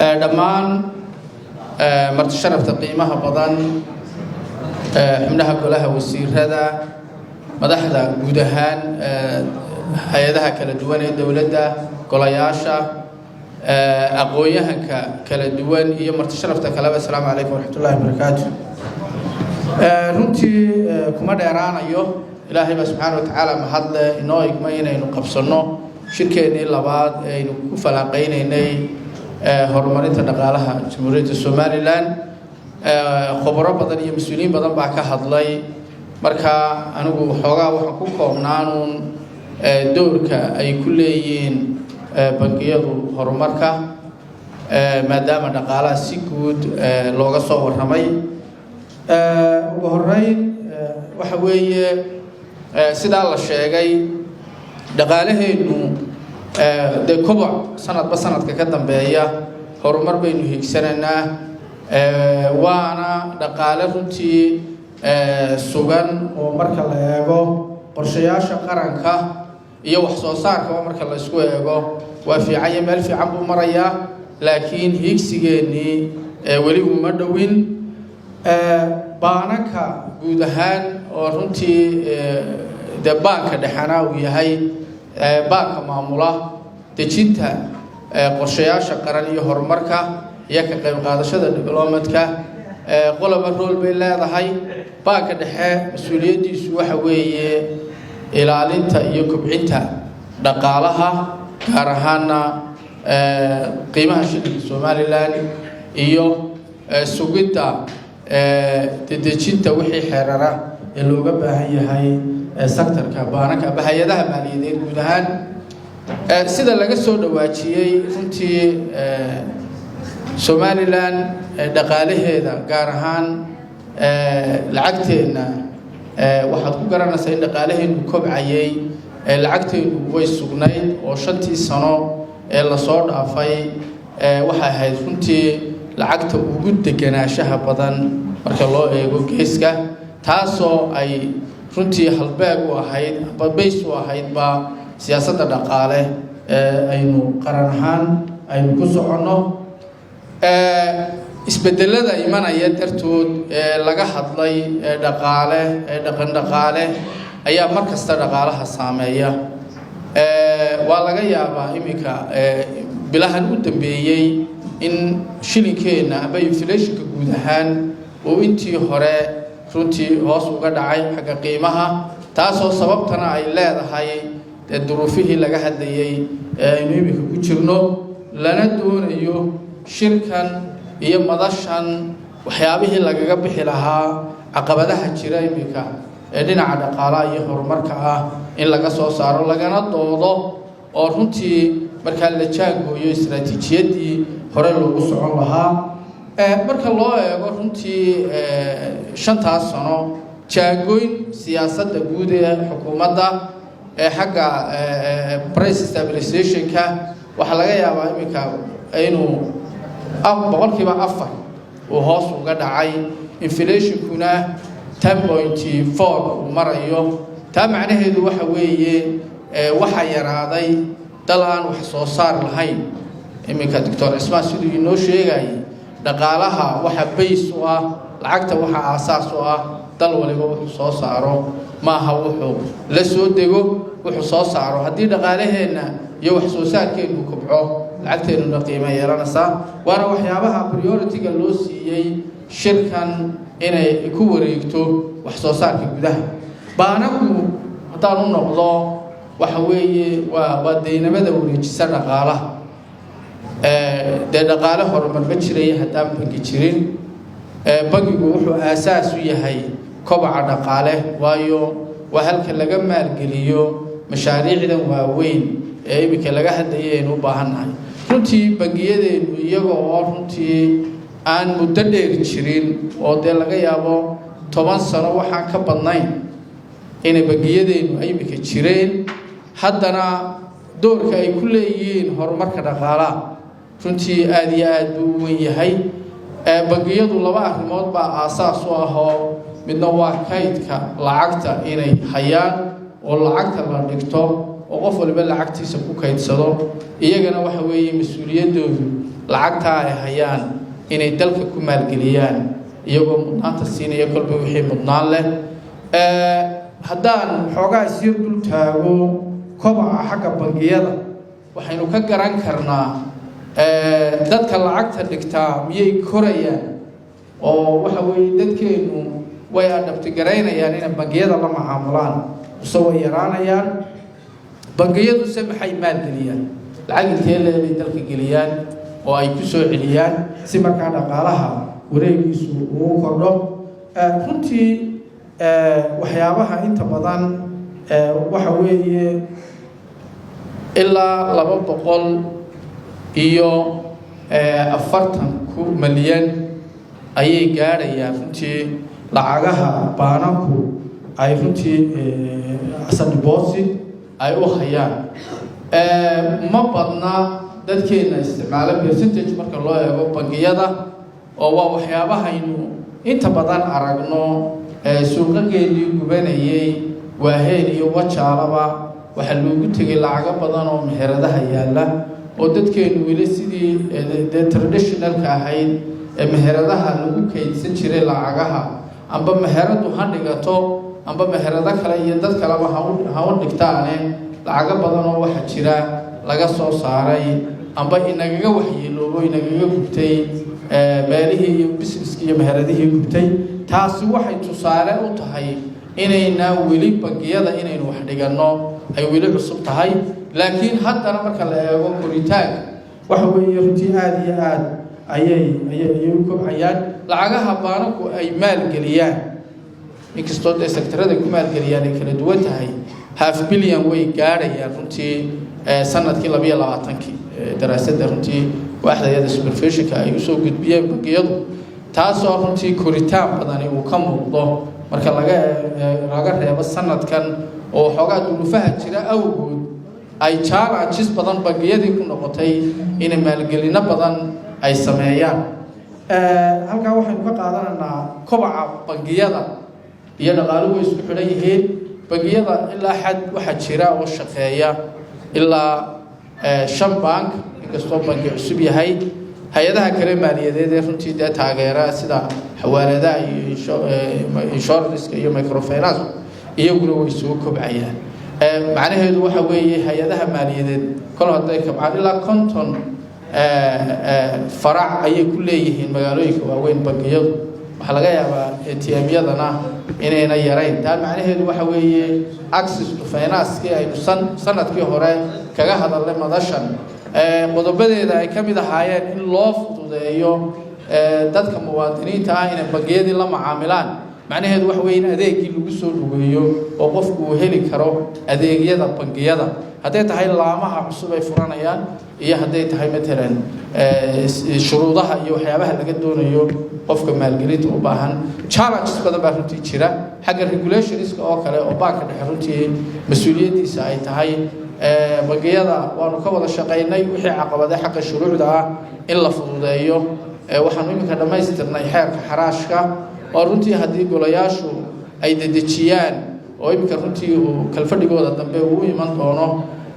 Dhammaan marti sharafta qiimaha badan, xubnaha golaha wasiirada, madaxda guud ahaan hay-adaha kala duwan ee dowladda, golayaasha, aqoon-yahanka kala duwan iyo marti sharafta kaleba, asalaamu calaykum waraxmatullahi wabarakaatu. Runtii kuma dheeraanayo. Ilaahay baa subxaana wa tacaala mahadle inoo igmay inaynu qabsanno shirkeennii labaad ee aynu ku falanqaynaynay horumarinta dhaqaalaha Jamhuuriyadda Somaliland. Khubro badan iyo mas-uuliyiin badan baa ka hadlay. Marka anigu waxoogaa waxaan ku koobnaanuun doorka ay ku leeyihiin bangiyadu horumarka, maadaama dhaqaalaha si guud looga soo warramay. Ugu horeyn, waxa weeye, sidaa la sheegay, dhaqaalaheennu dee koboc sanadba sanadka ka dambeeya horumar baynu hiigsanaynaa, waana dhaqaale runtii sugan oo marka la eego qorshayaasha qaranka iyo wax soo saarkaba marka la isku eego waa fiican iyo meel fiican buu marayaa, laakiin hiigsigeennii weli uma dhowin. Baananka guud ahaan, oo runtii dee baanka dhexena uu yahay baanka maamula dejinta qorshayaasha qaran iyo horumarka iyo ka qayb qaadashada developmentka, qoloba role bay leedahay. Baanka dhexe mas-uuliyaddiisu waxa weeye ilaalinta iyo kobcinta dhaqaalaha, gaar ahaana qiimaha shilinka Somaliland, iyo sugidda dedejinta wixii xeerara ee looga baahan yahay sectorka baananka aba hay-adaha maaliyadeed guud ahaan. Sida laga soo dhawaajiyey, runtii Somaliland dhaqaalaheeda, gaar ahaan lacagteenna, waxaad ku garanaysaa in dhaqaalaheenu kobcayay. Lacagteennu way sugnayd oo 5-tii sano ee lasoo dhaafay waxay ahayd runtii lacagta ugu deganaanshaha badan marka loo eego geeska, taasoo ay runtii halbeeg u ahayd amba base u ahaydba siyaasadda dhaqaale ee aynu qaran ahaan aynu ku soconno. Isbedelada imanaya dartood ee laga hadlay ee dhaqaale ee dhaqan dhaqaale ayaa mar kasta dhaqaalaha saameeya. Waa laga yaabaa iminka bilahan u dambeeyey in shilinkeenna amba inflationka guud ahaan uu intii hore runtii hoos uga dhacay xagga qiimaha, taasoo sababtana ay leedahay dee duruufihii laga hadlayey ee aynu iminka ku jirno, lana doonayo shirkan iyo madashan waxyaabihii lagaga bixi lahaa caqabadaha jira iminka ee dhinaca dhaqaalaha iyo horumarka ah in laga soo saaro, lagana doodo, oo runtii markaa la jaangooyo istaraatiijiyaddii hore loogu socon lahaa. Marka loo eego runtii 5-taas sano jaangooyn siyaasadda guud ee xukuumadda ee xagga price stabilizationka, waxaa laga yaabaa iminka inuu 4% uu hoos uga dhacay, inflationkuna 10.4 uu marayo. Taa macnaheedu waxa weeye waxaa yaraaday dal aan wax soo saar lahayn. Iminka Doctor Cismaan siduu inoo sheegayay, dhaqaalaha waxa base u ah lacagta, waxa aasaas u ah dal waliba wuxuu soo saaro, maaha wuxuu la soo dego, wuxuu soo saaro. Haddii dhaqaalaheenna iyo wax soo saarkeennu kobco, lacagteennuna qiimo yeelanaysaa. Waana waxyaabaha priority-ga loo siiyey shirkan, inay ku wareegto wax soo saarka gudaha. Baanaku haddaan u noqdo, waxa weeye waa daynamada wareejisa dhaqaalaha. Dee dhaqaale horumar ma jiraya haddaan bangi jirin. Bangigu wuxuu aasaas u yahay kobaca dhaqaale, waayo waa halka laga maalgeliyo mashaariicdan waaweyn ee iminka laga hadlayay aynu u baahan nahay. Runtii bangiyadeennu iyaga oo runtii aan muddo dheer jirin, oo dee laga yaabo 10 sano waxaan ka badnayn inay bangiyadeennu ay iminka jireen, haddana doorka ay ku leeyihiin horumarka dhaqaalaha runtii aada iyo aad buu u weyn yahay. Bangiyadu laba arrimood baa aasaas u ahoo: midna waa kaydka lacagta inay hayaan oo lacagta la dhigto. oo qof waliba lacagtiisa ku kaydsado. Iyagana waxa weeye mas-uuliyaddoodu lacagtaa ay hayaan inay dalka ku maalgeliyaan, iyagoo mudnaanta siinaya kolba wixii mudnaan leh. Haddaan xoogaa isyar dul taago kobaca xagga bangiyada, waxaynu ka garan karnaa dadka lacagta dhigtaa miyay korayaan, oo waxa weeye dadkeenu way adopt garaynayaan inay bangiyada la macaamulaan mise way yaraanayaan? Bangiyadu se maxay maalgeliyaan? Lacag intee leebay dalka geliyaan oo ay ku soo celiyaan si markaa dhaqaalaha wareegiisu ugu kordho? Runtii waxyaabaha inta badan waxa weeye ilaa 240 ku malyan ayay gaadhayaan runtii lacagaha baananku ay runtii as a deposit ay u hayaan. Ma badna dadkeena isticmaalo percentage marka loo eego bangiyada, oo waa waxyaabahaynu inta badan aragno. Suuqageennii gubanayay, Waaheen iyo Wajaalaba, waxaa loogu tegay lacago badan oo meheradaha yaalla, oo dadkeenu weli sidii dee traditionalka ahayd ee meheradaha lagu kaydsan jiray lacagaha, amba meheradu ha dhigato amba meherado kale iyo dad kaleba ha u dhigtaane, lacago badan oo waxaa jira laga soo saaray amba inagaga waxyeeloobo, inagaga gubtay meelihii iyo businesskii iyo meheradihii gubtay. Taasi waxay tusaale u tahay inaynaan weli bangiyada inaynu wax dhiganno ay weli cusub tahay. Laakiin haddana marka la eego koritaanka, waxa weeye runtii aada iyo aada ayay u kobcayaan lacagaha baananku ay maalgeliyaan, inkastoo dee sectorada ku maalgeliyaan ay kala duwan tahay. Half billion way gaadhayaan runtii sanadkii 22-kii, daraasadda runtii waaxdayada supervisionka ay usoo gudbiyeen bangiyadu, taasoo runtii koritaan badani uu ka muuqdo marka laga reebo sanadkan oo xoogaa duruufaha jira awgood ay challenges badan bangiyadii ku noqotay inay maalgelino badan ay sameeyaan. Halkaa waxaynu ka qaadanaynaa kobaca bangiyada iyo dhaqaaluhu way isku xidhan yihiin. Bangiyada ilaa xad waxaa jira oo shaqeeya ilaa shan bank, inkastoo bangi cusub yahay. Hay-adaha kale maaliyadeed ee runtii dee taageera sida xawaaladaha iyo insuranceka iyo microfinance iyaguna way soo kobcayaan. Macnaheedu waxa weeye hay-adaha maaliyadeed kol hadday kabcaan, ilaa 50 farac ayay ku leeyihiin magaalooyinka waaweyn bangiyadu. Waxaa laga yaabaa ATM-yadana inayna yarayn. Taa macnaheedu waxa weeye access to finance-kii aynu sanadkii hore kaga hadalnay madashan, qodobadeeda ay ka mid ahaayeen in loo fududeeyo dadka muwaadiniinta ah inay bangiyadii la macaamilaan. Macnaheedu waxa weeye in adeegii lagu soo dhaweeyo oo qofku uu heli karo adeegyada bangiyada, hadday tahay laamaha cusub ay furanayaan iyo hadday tahay matalan shuruudaha iyo waxyaabaha laga doonayo qofka maalgelinta u baahan. Challenges badan baa runtii jira xagga regulationska oo kale, oo baanka dhexe runtii mas-uuliyaddiisa ay tahay. Bangiyada waanu ka wada shaqaynay wixii caqabade xagga shuruucda ah in la fududeeyo. Waxaanu iminka dhammaystirnay xeerka xaraashka, oo runtii haddii golayaashu ay dedejiyaan oo iminka runtii uu kalfadhigooda dambe uu iman doono,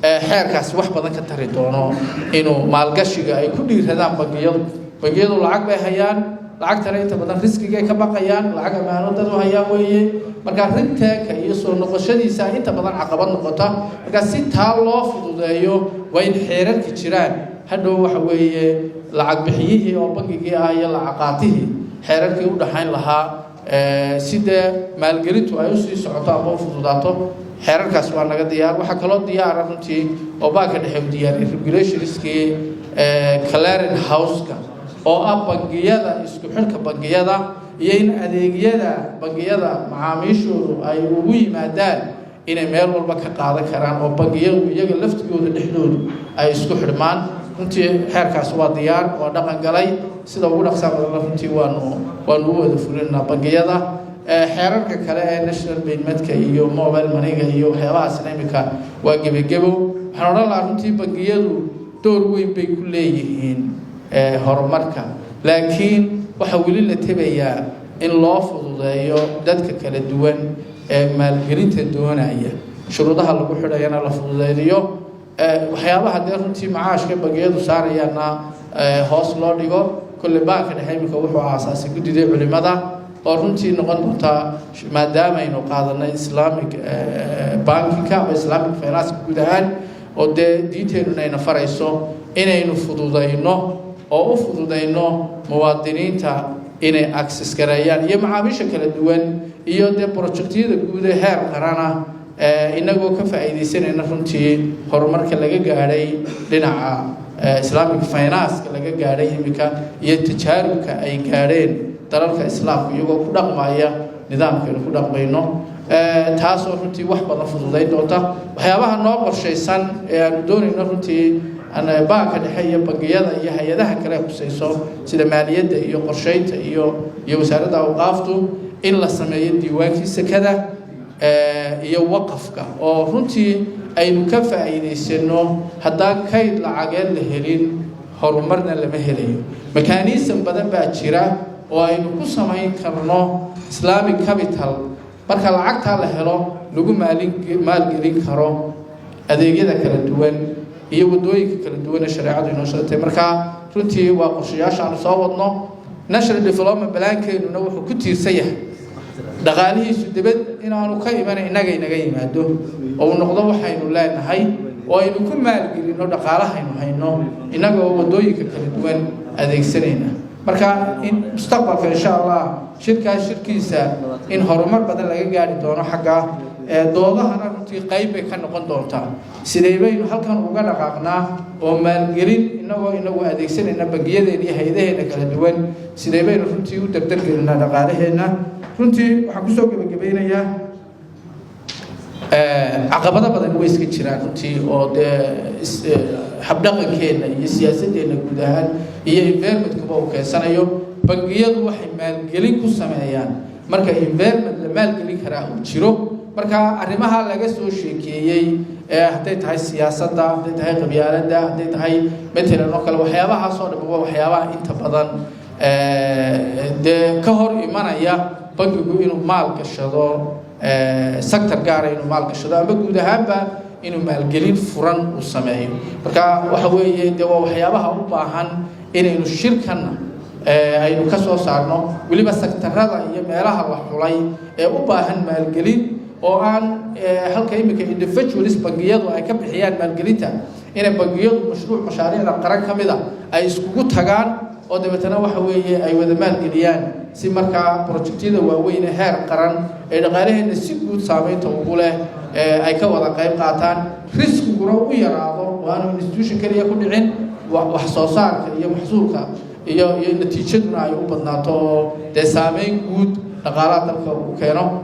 xeerkaasi wax badan ka tari doono inuu maalgashiga ay ku dhiiradaan bangiyadu. Bangiyadu lacag bay hayaan, lacagtana inta badan riskigay ka baqayaan. Lacag ammaano dad u hayaan weeye, marka returnka iyo soo noqoshadiisa inta badan caqabad noqota. Marka si taa loo fududeeyo waa in xeerarki jiraan. Hadhow waxa weeye lacag bixiyihii oo bangigii ah iyo lacag qaatihii xeerarkii u dhaxayn lahaa, si dee maalgelintu ay usii socoto ama u fududaato. Xeerarkaas waa naga diyaar. Waxaa kaloo diyaara runtii oo baanka dhexe u diyaariyay regulationskii clearing house-ka, oo ah bangiyada, isku xidhka bangiyada iyo in adeegyada bangiyada macaamiishoodu ay ugu yimaadaan inay meel walba ka qaadan karaan, oo bangiyadu iyaga laftigooda dhexdoodu ay isku xidhmaan. Runtii xeerkaas waa diyaar, waa dhaqan galay. Sida ugu dhaqsaa badanna runtii waanu u wada fulinaa bangiyada. Xeerarka kale ee national paymentka iyo mobile moneyga iyo waxyaabahaasna iminka waa gebagebo. Waxaan odhan lahaa runtii bangiyadu door weyn bay ku leeyihiin horumarka, laakiin waxaa weli la tebayaa in loo fududeeyo dadka kala duwan ee maalgelinta doonaya. Shuruudaha lagu xidhayana la fududeediyo, waxyaabaha dee runtii macaashka bangiyadu saarayaanna hoos loo dhigo. Kolle baanka dhexe iminka wuxuu aasaasay guddidii culimada oo runtii noqon doontaa, maadaamaynu qaadanay Islamic banking-ka ama Islamic finance guud ahaan, oo dee diinteenuna ayna farayso inaynu fududayno oo u fududayno muwaadiniinta inay access gareeyaan iyo macaamiisha kala duwan iyo dee project-yada guud ee heer qarana, inagoo ka faa'iidaysanayna runtii horumarka laga gaadhay dhinaca Islamic finance-ka laga gaadhay iminka iyo tajaarubka ay gaadheen dalalka Islaamka iyagoo ku dhaqmaya nidaamkaynu ku dhaqmayno, taasoo runtii wax badan fududayn doonta. Waxyaabaha noo qorshaysan ee aanu doonayno runtii baanka dhexe iyo bangiyada iyo hay-adaha kale khusayso, sida maaliyadda iyo qorsheynta iyo wasaaradda awqaaftu, in la sameeyo diiwaankii sekada iyo waqafka, oo runtii aynu ka faa'iidaysano. Haddaan kayd lacageed la helin, horumarna lama helayo. Mechanism badan baa jira oo aynu ku samayn karno Islamic capital, marka lacagtaa la helo lagu maalin maalgelin karo adeegyada kala duwan iyo waddooyinka kala duwan ee shareecadu inoo sheegtay. Marka runtii waa qorshayaasha aanu soo wadno. National Development Plan-keenuna wuxuu ku tiirsan yahay dhaqaalihiisu dibad inaanu ka iman, innaga inaga yimaado oo uu noqdo waxaynu leenahay oo aynu ku maalgelino dhaqaalahaynu hayno, innagoo waddooyinka kala duwan adeegsanayna. Marka in mustaqbalka, insha Allah, shirkaas shirkiisa in horumar badan laga gaari doono xagga doodahana runtii qayb bay ka noqon doontaa. Sidee baynu halkan uga dhaqaaqnaa oo maalgelin inagoo inagu adeegsanayna bangiyadeena iyo hay-adaheena kala duwan, sidee baynu runtii u dardargelinaa dhaqaalaheenna? Runtii waxaan kusoo gebagabeynayaa, caqabado badan way iska jiraan runtii, oo dee habdhaqankeenna iyo siyaasadeenna guud ahaan iyo environment-kuba uu keensanayo. Bangiyadu waxay maalgelin ku sameeyaan marka environment la maalgelin karaa uu jiro. Marka arrimaha laga soo sheekeeyey ee hadday tahay siyaasadda, hadday tahay qabyaaladda, hadday tahay matalan oo kale, waxyaabahaasoo dhan waa waxyaabaha inta badan dee ka hor imanaya bangigu inuu maal gashado sector gaara, inuu maal gashado ama guud ahaanba inuu maalgelin furan uu sameeyo. Marka waxa weeye dee waa waxyaabaha u baahan inaynu shirkanna aynu ka soo saarno, weliba sector-ada iyo meelaha la xulay ee u baahan maalgelin, oo aan halka iminka individuals bangiyadu ay ka bixiyaan maalgelinta, inay bangiyadu mashruuc mashaariicda qaran ka mida ay iskugu tagaan oo dabeetana waxa weeye ay wada maalgeliyaan, si markaa project-yada waaweyn ee heer qaran ee dhaqaalaheenna si guud saameynta ugu leh ay ka wada qayb qaataan, risk-iguna u yaraado oo aanu institution keliya ku dhicin, wax soo saarka iyo maxsuulka iyo natiijaduna ay u badnaato oo dee saameyn guud dhaqaalaha dalka uu keeno.